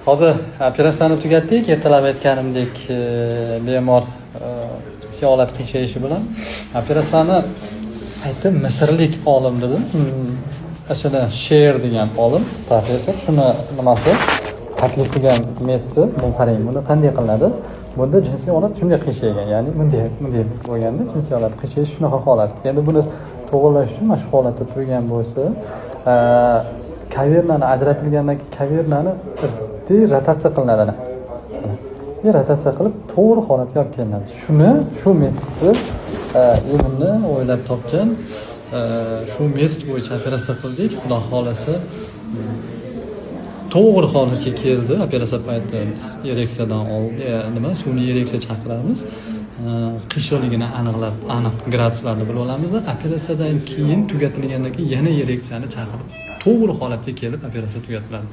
Hozir operatsiyani tugatdik. Ertalab aytganimdek, bemor jinsiy olat qiyshayishi bilan operatsiyani aytdim, misrlik olim dedim. Ashada Sher degan olim, professor, shuni nimasi taklif qilgan metodi. Bu qarang, buni qanday qilinadi? Bunda jinsiy olat shunday qiyshaygan, ya'ni bunday bunday bo'lganda jinsiy olat qiyshayish shunaqa holat. Endi buni to'g'irlash uchun mana shu holatda turgan bo'lsa, kavernani ajratilgandan keyin kavernani rotatsiya qilinadi. И rotatsiya qilib to'g'ri holatga olib kelinadi. Shuni, shu metodni именно o'ylab topgan. Shu metod bo'yicha operatsiya qildik. Xudo xohlasa, to'g'ri holatga keldi. Operatsiya paytida biz ereksiyadan oldin nima, sun'iy ereksiya chaqiramiz. Qiyshiqligini aniqlab, aniq graduslarni bilib olamizda, operatsiyadan keyin tugatilgandan keyin yana ereksiyani chaqirib, to'g'ri holatga kelib operatsiya tugatiladi.